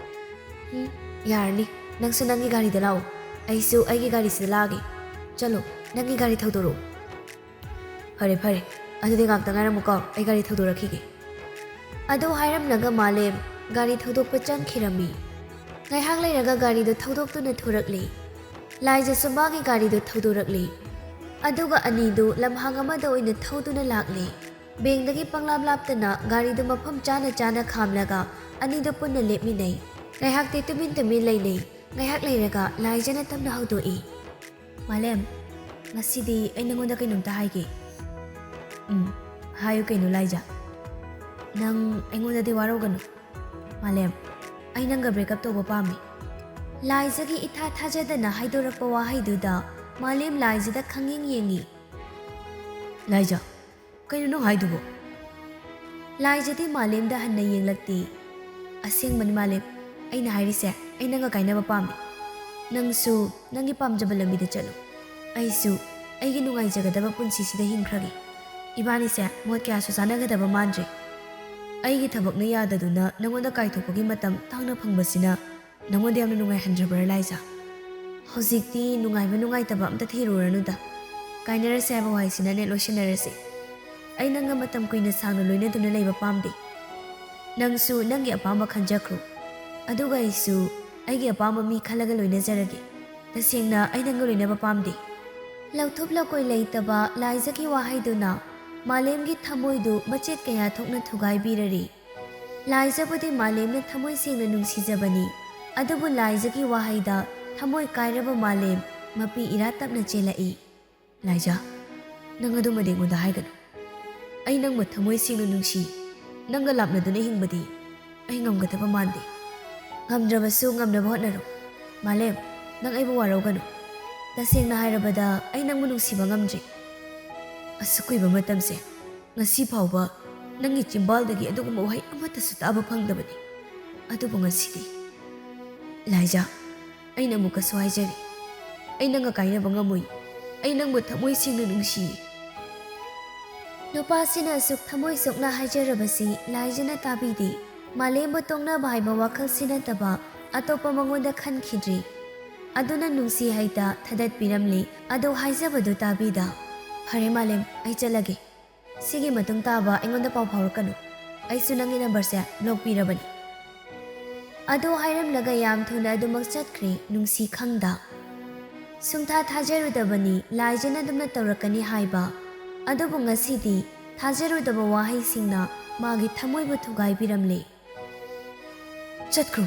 "ꯎꯝ, ꯌꯥꯔꯅꯤ꯫ ꯅꯪꯁꯨ ꯅꯪꯒꯤ ꯒꯥꯔꯤꯗ ꯂꯥꯛꯑꯣ, ꯑꯩꯁꯨ ꯑꯩꯒꯤ ꯒꯥꯔꯤꯁꯤꯗ ꯂꯥꯛꯑꯒꯦ꯫ ꯆꯠꯂꯣ, ꯅꯪꯒꯤ ꯒꯥꯔꯤ ꯊꯧꯗꯣꯔꯛꯑꯣ꯫" "ꯐꯔꯦ, ꯐꯔꯦ꯫ ꯑꯗꯨꯗꯤ ꯉꯥꯛꯇ ꯉꯥꯏꯔꯝꯃꯨꯀꯣ, ꯑꯩ ꯒꯥꯔꯤ ꯊꯧꯗꯣꯔꯛꯈꯤꯒꯦ꯫" ꯑꯗꯨ ꯍꯥꯏꯔꯝꯂꯒ ꯃꯥꯂꯦꯝ ꯒꯥꯔꯤ ꯊꯧꯗꯣꯛꯄ ꯆꯪꯈꯤꯔꯝꯃꯤ꯫ ꯉꯥꯏꯍꯥꯛ ꯂꯩꯔꯒ ꯒꯥꯔꯤꯗꯨ ꯊꯧꯗꯣꯛꯇꯨꯅ ꯊꯣꯔꯛꯂꯦ꯫ ꯂꯥꯏꯖꯁꯨ ꯃꯥꯒꯤ ꯒꯥꯔꯤꯗꯨ ꯊꯧꯗꯣꯔꯛꯂꯦ꯫ ꯑꯗꯨꯒ ꯑꯅꯤꯗꯨ ꯂꯝꯍꯥꯡ ꯑꯃꯗ ꯑꯣꯏꯅ ꯊꯧꯗꯨꯅ ꯂꯥꯛꯂꯦ꯫ ꯕꯦꯡꯗꯒꯤ ꯄꯪꯂꯥꯞ ꯂꯥꯞꯇꯅ ꯒꯥꯔꯤꯗꯨ ꯃꯐꯝ ꯆꯥꯅ ꯆꯥꯅ ꯈꯥꯝꯂꯒ ꯑꯅꯤꯗꯨ ꯄꯨꯟꯅ ꯂꯦꯞꯃꯤꯟꯅꯩ꯫ ꯉꯥꯏꯍꯥꯛꯇꯤ ꯇꯨꯃꯤꯟ ꯇꯨꯃꯤꯟ ꯂꯩꯅꯩ꯫ ꯉꯥꯏꯍꯥꯛ ꯂꯩꯔꯒ ꯂꯥꯏꯖꯅ ꯇꯞꯅ ꯍꯧꯗꯣꯛꯏ꯫ "ꯃꯥꯂꯦꯝ, ꯉꯁꯤꯗꯤ ꯑꯩ ꯅꯪꯉꯣꯟꯗ ꯀꯩꯅꯣꯝꯇ ꯍꯥꯏꯒꯦ꯫" "ꯎꯝ, ꯍꯥꯏꯌꯨ ꯀꯩꯅꯣ ꯂꯥꯏꯖ꯫" "ꯅꯪ ꯑꯩꯉꯣꯟꯗꯗꯤ ꯋꯥꯔꯧꯒꯅꯨ꯫ ꯃꯥꯂꯦꯝ, ꯑꯩ ꯅꯪꯒ ꯕ꯭ꯔꯦꯛꯑꯞ ꯇꯧꯕ ꯄꯥꯝꯃꯤ꯫" ꯂꯥꯏꯖꯒꯤ ꯏꯊꯥ ꯊꯥꯖꯗꯅ ꯍꯥꯏꯗꯣꯔꯛꯄ ꯋꯥꯍꯩꯗꯨꯗ ꯃꯥꯂꯦꯝ ꯂꯥꯏꯖꯗ ꯈꯪꯌꯦꯡ ꯌꯦꯡꯉꯤ꯫ "ꯂꯥꯏꯖ, ꯀꯩꯅꯣ ꯅꯪ ꯍꯥꯏꯗꯨꯕꯣ?" ꯂꯥꯏꯖꯗꯤ ꯃꯥꯂꯦꯝꯗ ꯍꯟꯅ ꯌꯦꯡꯂꯛꯇꯦ꯫ "ꯑꯁꯦꯡꯕꯅꯤ ꯃꯥꯂꯦꯝ, ꯑꯩꯅ ꯍꯥꯏꯔꯤꯁꯦ, ꯑꯩ ꯅꯪꯒ ꯀꯥꯏꯅꯕ ꯄꯥꯝꯃꯤ꯫ ꯅꯪꯁꯨ ꯅꯪꯒꯤ ꯄꯥꯝꯖꯕ ꯂꯝꯕꯤꯗ ꯆꯠꯂꯨ꯫ ꯑꯩꯁꯨ ꯑꯩꯒꯤ ꯅꯨꯡꯉꯥꯏꯖꯒꯗꯕ ꯄꯨꯟꯁꯤꯁꯤꯗ ꯍꯤꯡꯈ꯭ꯔꯒꯦ꯫ ꯏꯕꯥꯅꯤꯁꯦ ꯃꯣꯠ ꯀꯌꯥꯁꯨ ꯆꯥꯟꯅꯒꯗꯕ ꯃꯥꯟꯗ꯭ꯔꯦ꯫ ꯑꯩꯒꯤ ꯊꯕꯛꯅ ꯌꯥꯗꯗꯨꯅ ꯅꯉꯣꯟꯗ ꯀꯥꯏꯊꯣꯛꯄꯒꯤ ꯃꯇꯝ ꯇꯥꯡꯅ ꯐꯪꯕꯁꯤꯅ ꯅꯉꯣꯟꯗ ꯌꯥꯝꯅ ꯅꯨꯡꯉꯥꯏꯍꯟꯗ꯭ꯔꯕ꯭ꯔꯥ ꯂꯥꯏꯖ? ꯍꯧꯖꯤꯛꯇꯤ ꯅꯨꯡꯉꯥꯏꯕ ꯅꯨꯡꯉꯥꯏꯇꯕ ꯑꯝꯇ ꯊꯤꯔꯨꯔꯅꯨꯗ꯫ ꯀꯥꯏꯅꯔꯁꯦ ꯍꯥꯏꯕ ꯋꯥꯍꯩꯁꯤꯅꯅꯦ ꯂꯣꯏꯁꯤꯟꯅꯔꯁꯤ꯫ ꯑꯩ ꯅꯪꯒ ꯃꯇꯝ ꯀꯨꯏꯅ ꯁꯥꯡꯅ ꯂꯣꯏꯅꯗꯨꯅ ꯂꯩꯕ ꯄꯥꯝꯗꯦ꯫ ꯅꯪꯁꯨ ꯅꯪꯒꯤ ꯑꯄꯥꯝꯕ ꯈꯟꯖꯈ꯭ꯔꯣ꯫ ꯑꯗꯨꯒ ꯑꯩꯁꯨ ꯑꯩꯒꯤ ꯑꯄꯥꯝꯕ ꯃꯤ ꯈꯜꯂꯒ ꯂꯣꯏꯅꯖꯔꯒꯦ꯫ ꯇꯁꯦꯡꯅ ꯑꯩ ꯅꯪꯒ ꯂꯣꯏꯅꯕ ꯄꯥꯝꯗꯦ꯫" ꯂꯧꯊꯣꯛ ꯂꯧꯀꯣꯏ ꯂꯩꯇꯕ ꯂꯥꯏꯖꯒꯤ ꯋꯥꯍꯩꯗꯨꯅ ꯃꯥꯂꯦꯝꯒꯤ ꯊꯃꯣꯏꯗꯨ ꯃꯆꯦꯠ ꯀꯌꯥ ꯊꯣꯛꯅ ꯊꯨꯒꯥꯏꯕꯤꯔꯔꯤ꯫ ꯂꯥꯏꯖꯕꯨꯗꯤ ꯃꯥꯂꯦꯝꯅ ꯊꯃꯣꯏ ꯁꯦꯡꯅ ꯅꯨꯡꯁꯤꯖꯕꯅꯤ, ꯑꯗꯨꯕꯨ ꯂꯥꯏꯖꯒꯤ ꯋꯥꯍꯩꯗ ꯊꯃꯣꯏ ꯀꯥꯏꯔꯕ ꯃꯥꯂꯦꯝ ꯃꯄꯤ ꯏꯔꯥ ꯇꯞꯅ ꯆꯦꯜꯂꯛꯏ꯫ "ꯂꯥꯏꯖ, ꯅꯪ ꯑꯗꯨꯃꯗꯤ ꯑꯩꯉꯣꯟꯗ ꯍꯥꯏꯒꯅꯨ꯫ ꯑꯩ ꯅꯪꯕꯨ ꯊꯃꯣꯏ ꯁꯦꯡꯅ ꯅꯨꯡꯁꯤ꯫ ꯅꯪꯒ ꯂꯥꯞꯅꯗꯨꯅ ꯍꯤꯡꯕꯗꯤ ꯑꯩ ꯉꯝꯒꯗꯕ ꯃꯥꯟꯗꯦ꯫ ꯉꯝꯗ꯭ꯔꯕꯁꯨ ꯉꯝꯅꯕ ꯍꯣꯠꯅꯔꯣ꯫ ꯃꯥꯂꯦꯝ, ꯅꯪ ꯑꯩꯕꯨ ꯋꯥꯔꯧꯒꯅꯨ꯫ ꯇꯁꯦꯡꯅ ꯍꯥꯏꯔꯕꯗ, ꯑꯩ ꯅꯪꯕꯨ ꯅꯨꯡꯁꯤꯕ ꯉꯝꯗ꯭ꯔꯤ꯫ ꯑꯁꯨꯛ ꯀꯨꯏꯕ ꯃꯇꯝꯁꯦ, ꯉꯁꯤ ꯐꯥꯎꯕ ꯅꯪꯒꯤ ꯆꯤꯝꯕꯥꯜꯗꯒꯤ ꯑꯗꯨꯒꯨꯝꯕ ꯋꯥꯍꯩ ꯑꯃꯠꯇꯁꯨ ꯇꯥꯕ ꯐꯪꯗꯕꯅꯤ꯫ ꯑꯗꯨꯕꯨ ꯉꯁꯤꯗꯤ, ꯂꯥꯏꯖꯥ, ꯑꯩꯅ ꯑꯃꯨꯛꯀꯁꯨ ꯍꯥꯏꯖꯔꯤ, ꯑꯩ ꯅꯪꯒ ꯀꯥꯏꯅꯕ ꯉꯝꯃꯣꯏ꯫ ꯑꯩ ꯅꯪꯕꯨ ꯊꯃꯣꯏ ꯁꯦꯡꯅ ꯅꯨꯡꯁꯤꯌꯦ꯫ ꯅꯨꯄꯥꯁꯤꯅ ꯑꯁꯨꯛ ꯊꯃꯣꯏ ꯁꯣꯛꯅ ꯍꯥꯏꯖꯔꯕꯁꯤ ꯂꯥꯏꯖꯅ ꯇꯥꯕꯤꯗꯦ꯫ ꯃꯥꯂꯦꯝꯕꯨ ꯇꯣꯛꯅꯕ ꯍꯥꯏꯕ ꯋꯥꯈꯜꯁꯤ ꯅꯠꯇꯕ ꯑꯇꯣꯞꯄ ꯃꯉꯣꯟꯗ ꯈꯟꯈꯤꯗ꯭ꯔꯤ꯫ ꯑꯗꯨꯅ ꯅꯨꯡꯁꯤ ꯍꯩꯇ ꯊꯥꯗꯠꯄꯤꯔꯝꯂꯦ꯫ ꯑꯗꯨ ꯍꯥꯏꯖꯕꯗꯨ ꯇꯥꯕꯤꯗ꯫ ꯐꯔꯦ ꯃꯥꯂꯦꯝ, ꯑꯩ ꯆꯠꯂꯒꯦ꯫ ꯁꯤꯒꯤ ꯃꯇꯨꯡ ꯇꯥꯕ ꯑꯩꯉꯣꯟꯗ ꯄꯥꯎ ꯐꯥꯎꯔꯛꯀꯅꯨ꯫ ꯑꯩꯁꯨ ꯅꯪꯒꯤ ꯅꯝꯕꯔꯁꯦ ꯕ꯭ꯂꯣꯛ ꯄꯤꯔꯕꯅꯤ꯫ ꯑꯗꯨ ꯍꯥꯏꯔꯝꯂꯒ ꯌꯥꯝ ꯊꯨꯅ ꯑꯗꯨꯃꯛ ꯆꯠꯈ꯭ꯔꯦ ꯅꯨꯡꯁꯤ ꯈꯪꯗ꯫ ꯁꯨꯡꯊꯥ ꯊꯥꯖꯔꯨꯗꯕꯅꯤ ꯂꯥꯏꯖꯅ ꯑꯗꯨꯝꯅ ꯇꯧꯔꯛꯀꯅꯤ ꯍꯥꯏꯕ꯫ ꯑꯗꯨꯕꯨ ꯉꯁꯤꯗꯤ ꯊꯥꯖꯔꯨꯗꯕ ꯋꯥꯍꯩꯁꯤꯡꯅ ꯃꯥꯒꯤ ꯊꯃꯣꯏꯕꯨ ꯊꯨꯒꯥꯏꯕꯤꯔꯝꯂꯦ꯫ ꯆꯠꯈ꯭ꯔꯣ꯫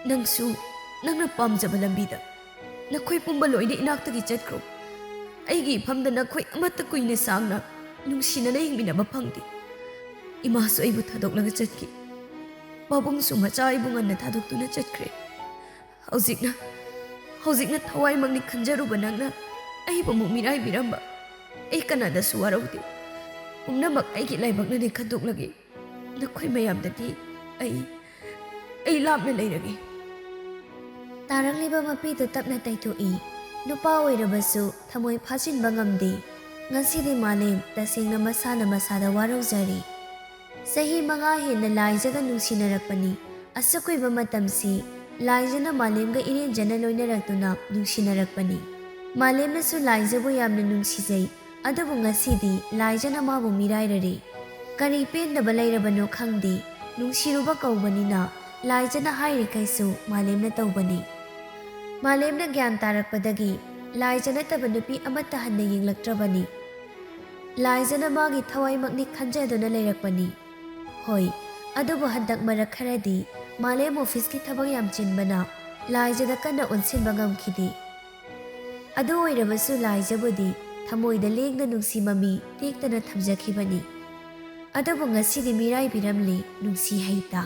ꯅꯪꯁꯨ ꯅꯪꯅ ꯄꯥꯝꯖꯕ ꯂꯝꯕꯤꯗ꯫ ꯅꯈꯣꯏ ꯄꯨꯝꯕ ꯂꯣꯏꯅ ꯏꯅꯥꯛꯇꯒꯤ ꯆꯠꯈ꯭ꯔꯣ꯫ ꯑꯩꯒꯤ ꯏꯐꯝꯗ ꯅꯈꯣꯏ ꯑꯃꯠꯇ ꯀꯨꯏꯅ ꯁꯥꯡꯅ ꯅꯨꯡꯁꯤꯅꯅ ꯍꯤꯡꯃꯤꯟꯅꯕ ꯐꯪꯗꯦ꯫ ꯏꯃꯥꯁꯨ ꯑꯩꯕꯨ ꯊꯥꯗꯣꯛꯂꯒ ꯆꯠꯈꯤ꯫ ꯄꯥꯕꯨꯡꯁꯨ ꯃꯆꯥ ꯑꯩꯕꯨ ꯉꯟꯅ ꯊꯥꯗꯣꯛꯇꯨꯅ ꯆꯠꯈ꯭ꯔꯦ꯫ ꯍꯧꯖꯤꯛꯅ, ꯍꯧꯖꯤꯛꯅ ꯊꯋꯥꯏꯃꯛꯅꯤ ꯈꯟꯖꯔꯨꯕ ꯅꯪꯅ ꯑꯩꯕꯨ ꯑꯃꯨꯛ ꯃꯤꯔꯥꯏꯕꯤꯔꯝꯕ꯫ ꯑꯩ ꯀꯅꯥꯗꯁꯨ ꯋꯥꯔꯧꯗꯦ꯫ ꯄꯨꯝꯅꯃꯛ ꯑꯩꯒꯤ ꯂꯥꯏꯕꯛꯅꯅꯤ ꯈꯟꯗꯣꯛꯂꯒꯦ꯫ ꯅꯈꯣꯏ ꯃꯌꯥꯝꯗꯒꯤ ꯑꯩ, ꯑꯩ ꯂꯥꯞꯅ ꯂꯩꯔꯒꯦ꯫ ꯇꯥꯔꯛꯂꯤꯕ ꯃꯄꯤꯗꯨ ꯇꯞꯅ ꯇꯩꯊꯣꯛꯏ꯫ ꯅꯨꯄꯥ ꯑꯣꯏꯔꯕꯁꯨ ꯊꯃꯣꯏ ꯐꯥꯖꯤꯟꯕ ꯉꯝꯗꯦ꯫ ꯉꯁꯤꯗꯤ ꯃꯥꯂꯦꯝ ꯇꯁꯦꯡꯅ ꯃꯁꯥꯅ ꯃꯁꯥꯗ ꯋꯥꯔꯧꯖꯔꯤ꯫ ꯆꯍꯤ ꯃꯉꯥ ꯍꯦꯟꯅ ꯂꯥꯏꯖꯒ ꯅꯨꯡꯁꯤꯅꯔꯛꯄꯅꯤ꯫ ꯑꯁꯨꯛ ꯀꯨꯏꯕ ꯃꯇꯝꯁꯤ ꯂꯥꯏꯖꯅ ꯃꯥꯂꯦꯝꯒ ꯏꯔꯦꯟꯖꯅ ꯂꯣꯏꯅꯔꯛꯇꯨꯅ ꯅꯨꯡꯁꯤꯅꯔꯛꯄꯅꯤ꯫ ꯃꯥꯂꯦꯝꯅꯁꯨ ꯂꯥꯏꯖꯕꯨ ꯌꯥꯝꯅ ꯅꯨꯡꯁꯤꯖꯩ꯫ ꯑꯗꯨꯕꯨ ꯉꯁꯤꯗꯤ ꯂꯥꯏꯖꯅ ꯃꯥꯕꯨ ꯃꯤꯔꯥꯏꯔꯔꯦ꯫ ꯀꯔꯤ ꯄꯦꯟꯗꯕ ꯂꯩꯔꯕꯅꯣ ꯈꯪꯗꯦ꯫ ꯅꯨꯡꯁꯤꯔꯨꯕ ꯀꯧꯕꯅꯤꯅ ꯂꯥꯏꯖꯅ ꯍꯥꯏꯔꯤꯈꯩꯁꯨ ꯃꯥꯂꯦꯝꯅ ꯇꯧꯕꯅꯤ꯫ ꯃꯥꯂꯦꯝꯅ ꯒ꯭ꯌꯥꯟ ꯇꯥꯔꯛꯄꯗꯒꯤ ꯂꯥꯏꯖ ꯅꯠꯇꯕ ꯅꯨꯄꯤ ꯑꯃꯠꯇ ꯍꯟꯅ ꯌꯦꯡꯂꯛꯇ꯭ꯔꯕꯅꯤ꯫ ꯂꯥꯏꯖꯅ ꯃꯥꯒꯤ ꯊꯋꯥꯏꯃꯛꯅꯤ ꯈꯟꯖꯗꯨꯅ ꯂꯩꯔꯛꯄꯅꯤ꯫ ꯍꯣꯏ, ꯑꯗꯨꯕꯨ ꯍꯟꯗꯛ ꯃꯔꯛ ꯈꯔꯗꯤ ꯃꯥꯂꯦꯝ ꯑꯣꯐꯤꯁꯀꯤ ꯊꯕꯛ ꯌꯥꯝ ꯆꯤꯟꯕꯅ ꯂꯥꯏꯖꯗ ꯀꯟꯅ ꯑꯣꯟꯁꯤꯟꯕ ꯉꯝꯈꯤꯗꯦ꯫ ꯑꯗꯨ ꯑꯣꯏꯔꯕꯁꯨ ꯂꯥꯏꯖꯕꯨꯗꯤ ꯊꯃꯣꯏꯗ ꯂꯦꯡꯗ ꯅꯨꯡꯁꯤ ꯃꯃꯤ ꯇꯦꯛꯇꯅ ꯊꯝꯖꯈꯤꯕꯅꯤ꯫ ꯑꯗꯨꯕꯨ ꯉꯁꯤꯗꯤ ꯃꯤꯔꯥꯏꯕꯤꯔꯝꯂꯦ ꯅꯨꯡꯁꯤ ꯍꯩꯇ꯫